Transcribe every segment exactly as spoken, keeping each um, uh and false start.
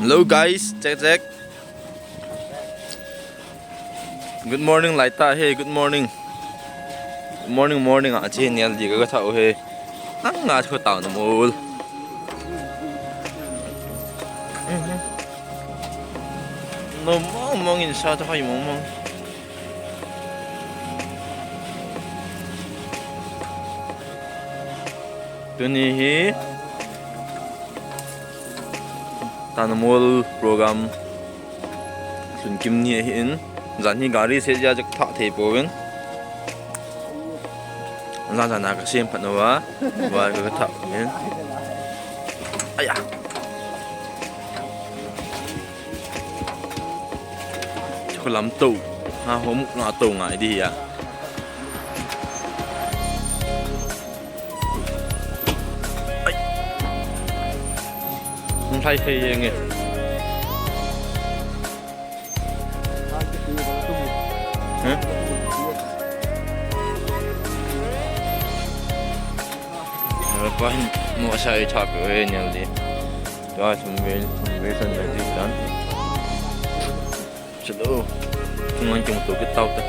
Hello guys, check check. Good morning, laita he, good morning. Good morning, morning, achi nel di ka tha he. Ang nga ko tao na mol. No mong mong in sa ta hai mong mong. Tuni hi Tanamol program sunkim ni ahin, jan hi gari se ja jak tha thei pouvin. Jan jan a ka sem phat nova, wa ka tha hin. Aya. Chulam to. Ha hom na to ngai di ya. Ai. Hung thai thei jeng e. Hah? Apa hin mo sa i thap e nel di. Tua sum ve, sum ve san ve di tan. Chalo. Ngan chung tu kit tau ta.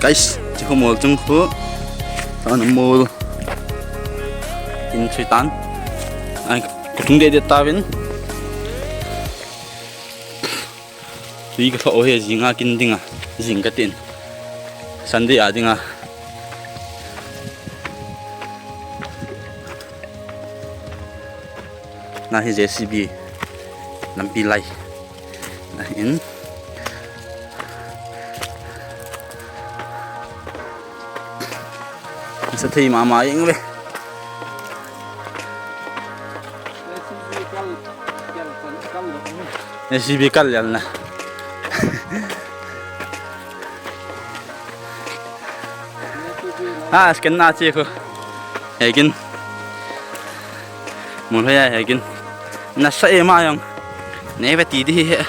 Guys, chi khu mol chung khu. Tan mol. In chui tan. Ai, ka thung de de ta vin. Tui ka tho he jing a kin ding a. Jing ka tin. Sunday a ding a. Na hi J C B lampi lai. Na hin. Sa thei mama jeng ve. J C B kal jal na. Ah, scan na chi khu. Hekin. Mun hoya hekin. Na sa e ma jong. Ne ve ti di he.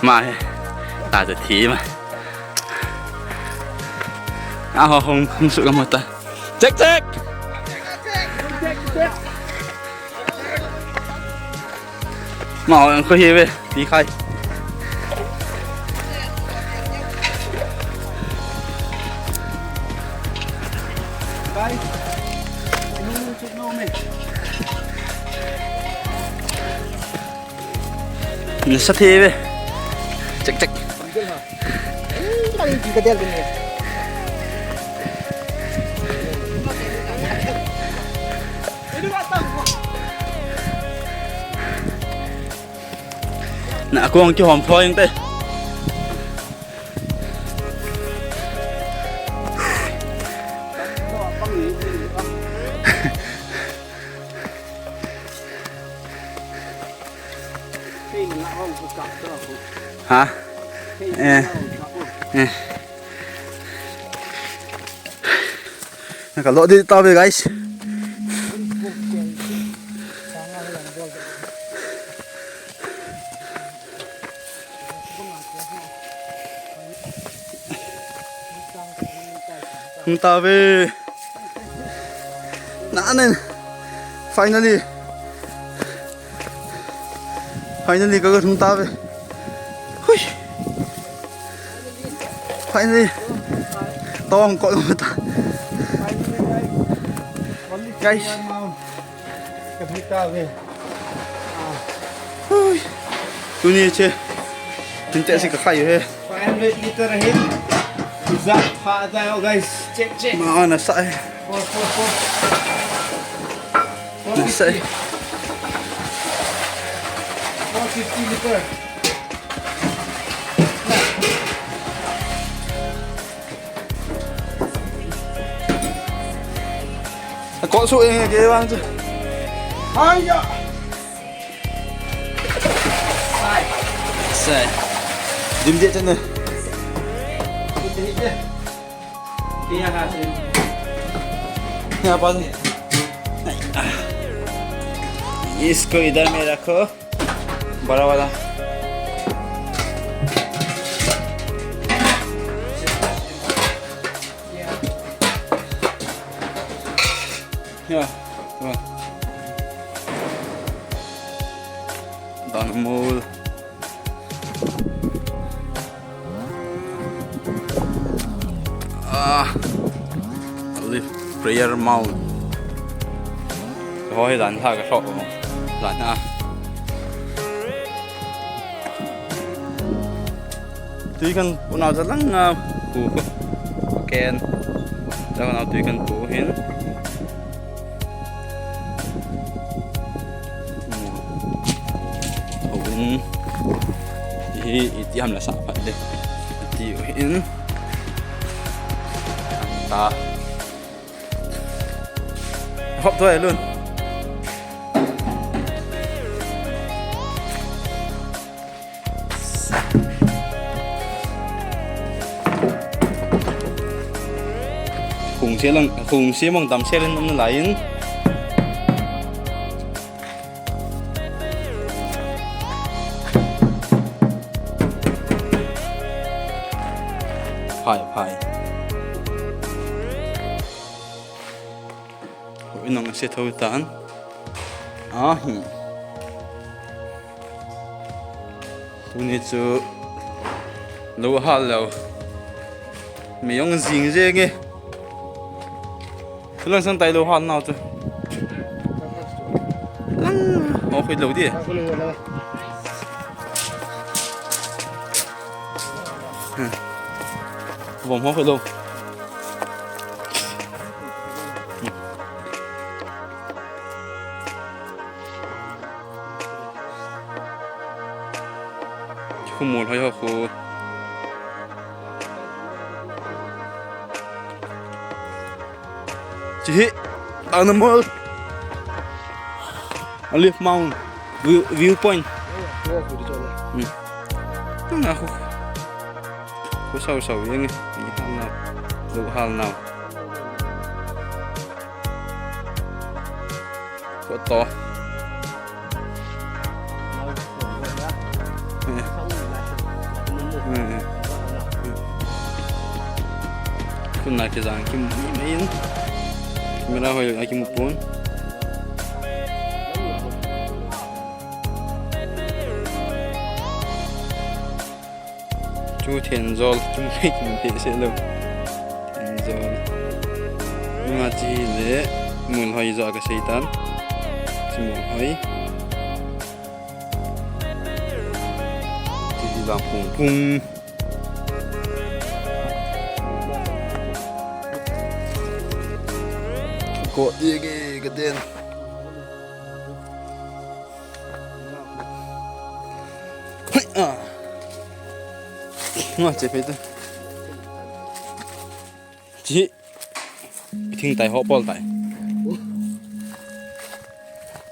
Ma he. Ta ta thi ma. A ho hung hung su ka mo ta. Check check. Ma ho ang ko hi ve. Ti khai. Nasa thei ve. Check check. Na kong kihom phoing te. Ha? Eh. Eh. Naka lo di tave, guys. Hung tave. Nanen. Finally. Finally, ka ga thum ta ve. Hui. Finally. Tong ko ta. Guys. Ka thum ta ve. Hui. Tuni che. Tinte si ka khai he. Five hundred liter ahi. Ijat pha ta ho, guys. Check, check. Ma na sa e. Four, four, four. Four fifty. Sa e. Four fifty liter. Ko su e ke vang chu. Haiya. Sai. Dim dia chana. Dia ha se. Yaha pa. इसको इधर में रखो। बड़ा वाला। Ya, come on. Dynamo. Ah, lift prayer mount. Ho hi dan ha ka shop ho. Dan ha. Tui kan pu nau jalang a pu ko. Ken. Jalang a tui kan pu hin. Ho in. Hi iti ham la sa phat le. Iti hin. Ta. Hop to e lun. Khung se lang, khung se mong dam se len um lai in. Phai, phai. Ui, nang se tho tan. Ahi. Tuni chu lou hal lou. Mi jong jing jeng e. Thu lang sang tai lou hal nau chu. Lang ho khoi lou di. Hmm. Vom ho khoi lou. Khu mol hoi ho khu. Chi hi, Dynamo. Olive Mount view, viewpoint. Hmm. Nga khu. Khu sau sau jeng e. Hal nau. Lou hal nau. Ko to. Khun na kijang kimu mai in. Camera hoi a kimu pon. Chu Thenjol, kimu phei, kimu phei se lou. Thenjol. Nunga chi le, Molhoi jo ka sei tan. Chi Molhoi. Chi hi lam pung pung. Ko di ge ka den. Hei, ah. Nga che phei ta. Chi. Thing tai ho pol tai.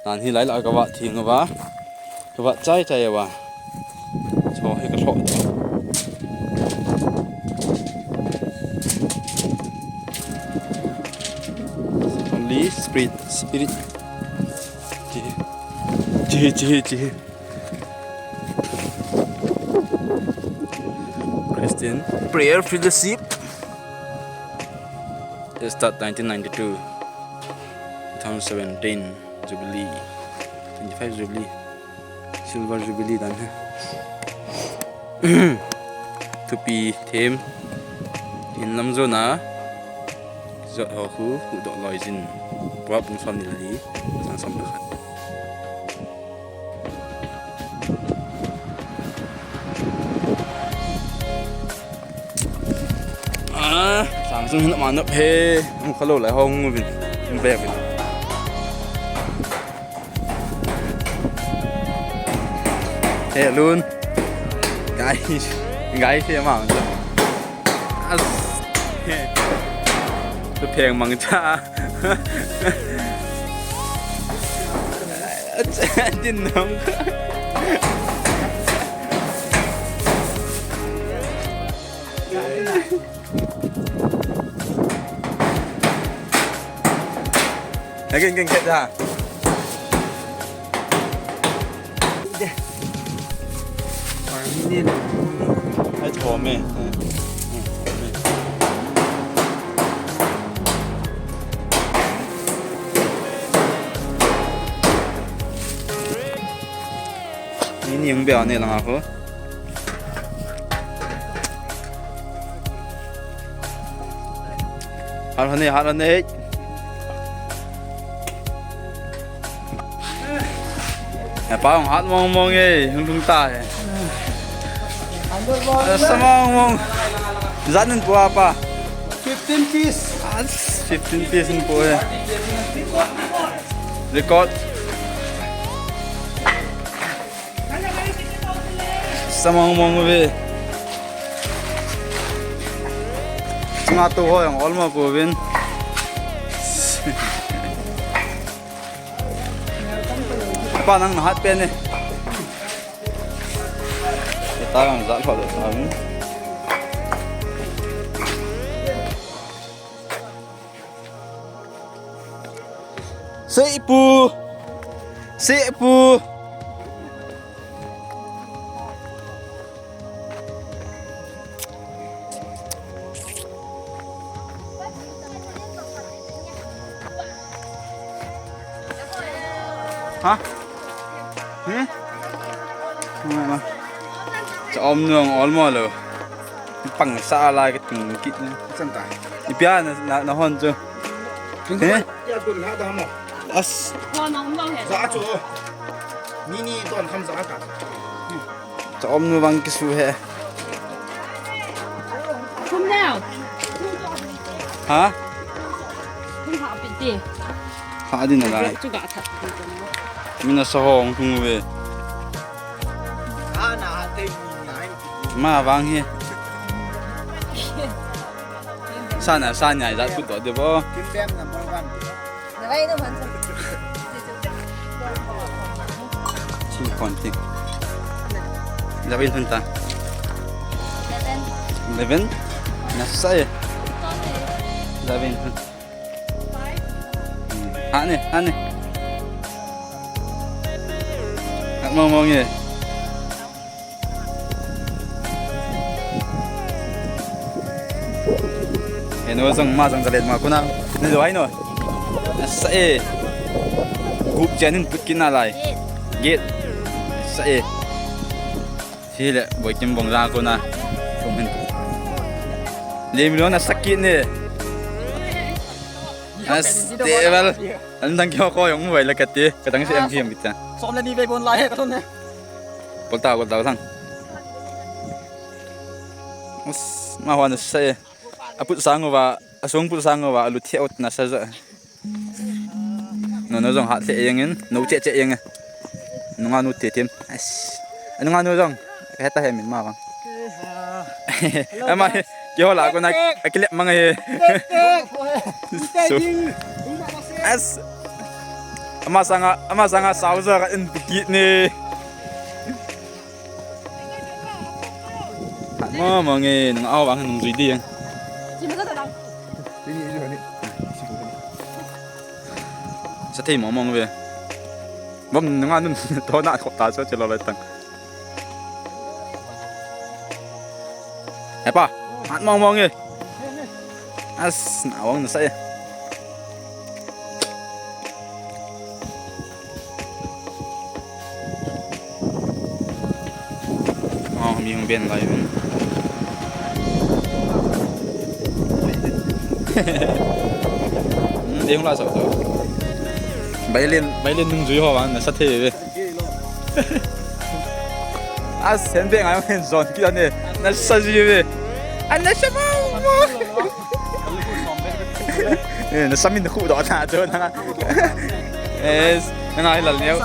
Nan hi lai la ka va thing va. Ka va chai chai va. Cho hi ka tho. Holy Spirit, Spirit. Chi. Chi, chi, chi. Christian Prayer Fellowship. It start nineteen ninety-two, two thousand seventeen Jubilee, twenty-five Jubilee. Silver Jubilee dan hi. Thupi them. Inlam jona. Jot ho khu, hudoh loi jin. Pua pung som ni le li. Sang som le khat. Ah, sang sung hin ma nop he. Hung kha lou lai ho hung uvin. Hung be uvin. He lun. Guys, guys, he mang. As. He. Tu pheng mang cha. Din nong. Again, again, get that. Ai, thom e. Ni ni hung be a ne lang a ko. Hat hon e, hat hon e. He pa hung hat mong mong e, hung hung ta e. Sa mong mong. Jat nin pua pa. Fifteen piece. Ah, fifteen piece nin pua e. Record. Sa mong mong ve. Nga tu ho jong ol mo ko vin. Pa nang na hat pen e. Kita jong jat ho le sa. Seipu. Seipu. Ha? Hmm? Cha om nung ol mo lo. Pang sa la ka ting kit na. Chan ta. Ipi a na, na, na hon chu. He? As. Ho nong nong he. Za chu. Ni ni ton kham za ka. Cha om nu vang kisu he. Khum neo. Ha? Khum ha pi ti. Ha din na lai. Chu ga that. Mina sa hong thung ve. Ha na ha te ni nai. Ma vang he. Sa na sa nyai za kut do de bo. Kim bem number one. Chi kon ti. Eleven hun ta. Eleven? Na sa e. Eleven hun. Hmm. Ha ne, ha ne. Hat mong mong e. Eno jong ma jong jalen ma kuna. Ni lo ai no. Sa e. Gup chen in put kin na lai. Get. Sa e. Si le boi kim bong jang kuna. Kum hin. Lem lo na sakit ne. As te val. An dang kyo ko jong vai la kati. Ka dang si em si em kita. Som le ni ve bon lai he ka thon ne. Kol ta, kol ta, kol ta. Us, ma hua na sa e. A put sang uva, a sung put sang uva, a lut thei ut na sa ja. No, no jong hat thei jeng in, no che che jeng. Nunga nu te tem. As. Nunga nu jong. Heta he min ma vang. Ama he, kihola ko na, a kilep mang he. So. As. Ama sanga, ama sanga sauza ka in bukit ni. Hat mong mong e, nung au vang nung zui di yang. Sa thei mong mong ve. Bom nunga nun to na khop ta so che lo lai tang. He pa, hat mong mong e. As, na wang na sa e. Hung ben lai uvin. Hmm, ei hung la sao to. Violin, violin nungjui ho vang nasa thei ve. Asen be ngai hen zon kit ane. Nasa ji ve. Ana sa mau mau. Eh, nasa min khu do na jo na. Eh, na ngai lal neo.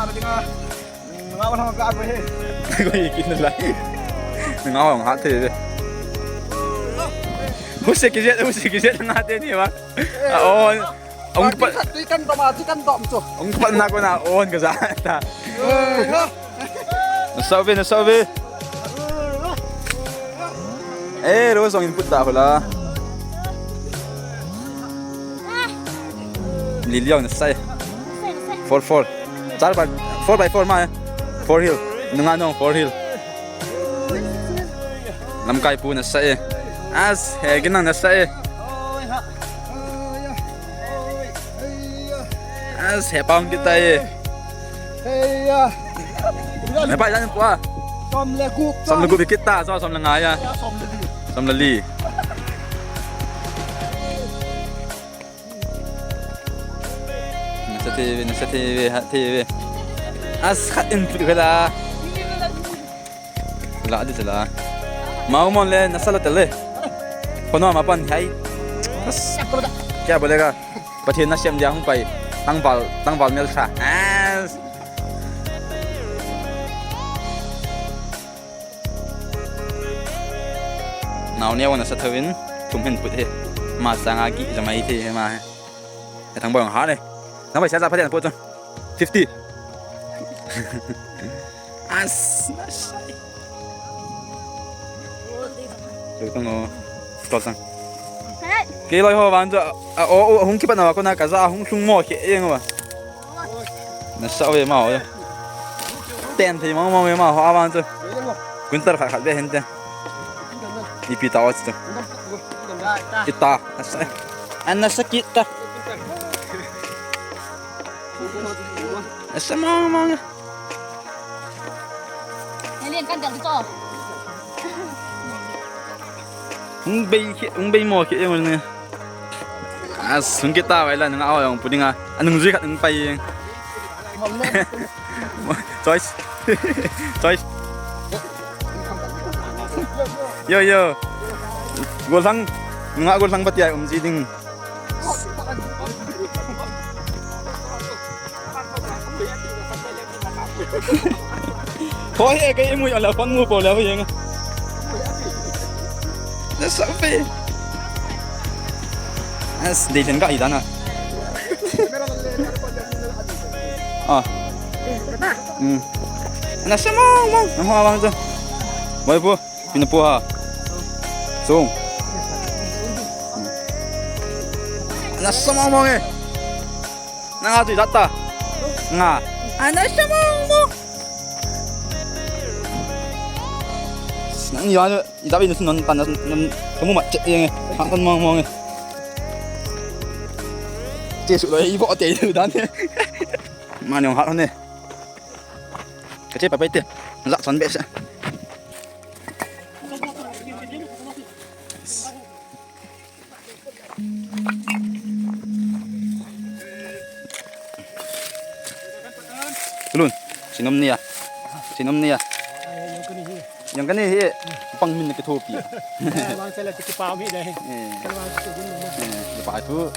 Nga wa lang ka ko he. Ko ye kin lai. Nga wa ha te de. Hu se ki je, hu se ki je nga te ni wa. A on. Ong pa, ti kan to ma, ti kan to ma to. Ong pa na ko na on ka za ta. Eh, ha. Na sao ve, na sao ve. Eh, ro song input ta hula. Liliang na sai. Four four. Char by, four by four ma. Four hill. Nunga nong four hill. Lamkai pu na sai. As he ginang na sai. As he pang kita ye. Hey ya. Na pai dan pu a. Som le gup. Som le gup kita, so som le nga ya. Som le li. Som le li. Nasa thei ve, nasa thei ve, hat thei ve. As khat in put kala. La di sala. Mau mon le nasa la tele. Kono ma pan hai. As. Kya bolega? Pathen nasem dia hung pai. Tangval, tangval mel sa. As. Nau neo nasa thovin thum hin put he. Ma sanga ki jamai the he ma he. He thang boi ha ne. Thang boi sia ja pha den put. Fifty. As, nasai. Lu tang o. Tol sang. Kei loi ho van jo. A, o, o, hung kipat na wa ko na ka ja hung sung mo ke eng wa. Nasa ve ma ho. Ten thei ma ma ve ma ho avan chu. Kuntar khat khat ve hen te. Ipi ta o chu. Ita. Nasa. An nasa kita. Nasa ma ma. Helen kan dal to. Hung bei, hung bei mo ke eng ne. A sung kita vai la nang a ong puding a. Anung zui khat nang pai. Choice. Choice. Yo, yo. Golang. Nga golang pati ai um ji ding. Hoi, eh, kei mui ala phone mu po la hoi. Na sa pe. As de chen ka idana. Ah. Hmm. Na sa mo mo. Na mo awang to. Boy po. Pinapuha. Sung. Ana samang mong eh. Nanga tu data. Nga. Ana samang mong. Nang ni anu, ita bin sun non tan non kamu mat cek yang eh. Hak tan mong mong eh. Cek su lo ibo te dan eh. Mani ong hak ne. Ka che pa pai te. Zak son be sa. Tulun, sinom niya. Sinom niya. Yang kani hi pang min na kithopi. Wang sala ti kipau mi dai. Eh. Kalwang ti din mo. Eh, pa tu.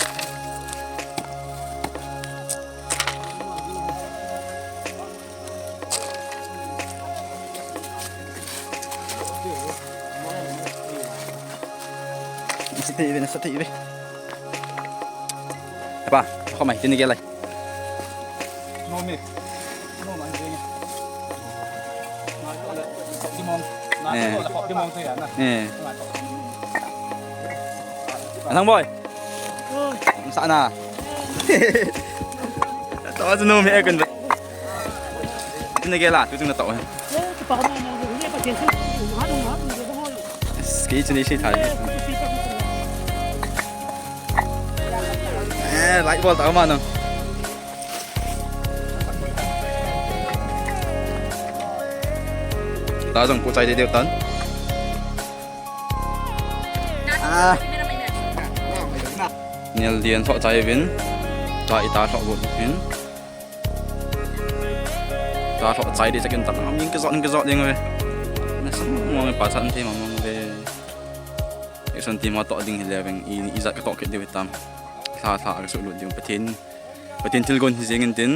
Nasa thei ve, nasa thei ve. Apa, kau mai, sini gelai. No me. No mai, sini. Eh. Eh. Thang boy. Sa na. Tawa sunu me kun. Sini gelai, tu sini tawa. Kei chini si thai. Eh, light bulb ta ma nang. Ta jong pu chai de de tan. Ah. Nel dien tho chai vin. Ta ita tho got hin. Ta tho chai di chakin ta. Min ke zot ke zot ding ve. Na sim mo pa chan te ma mo ve. Action team a to ding hi le veng i i zat ka to ke di tam. Tha tha ka su lu ding patin. Patin thil gon hi jeng in tin.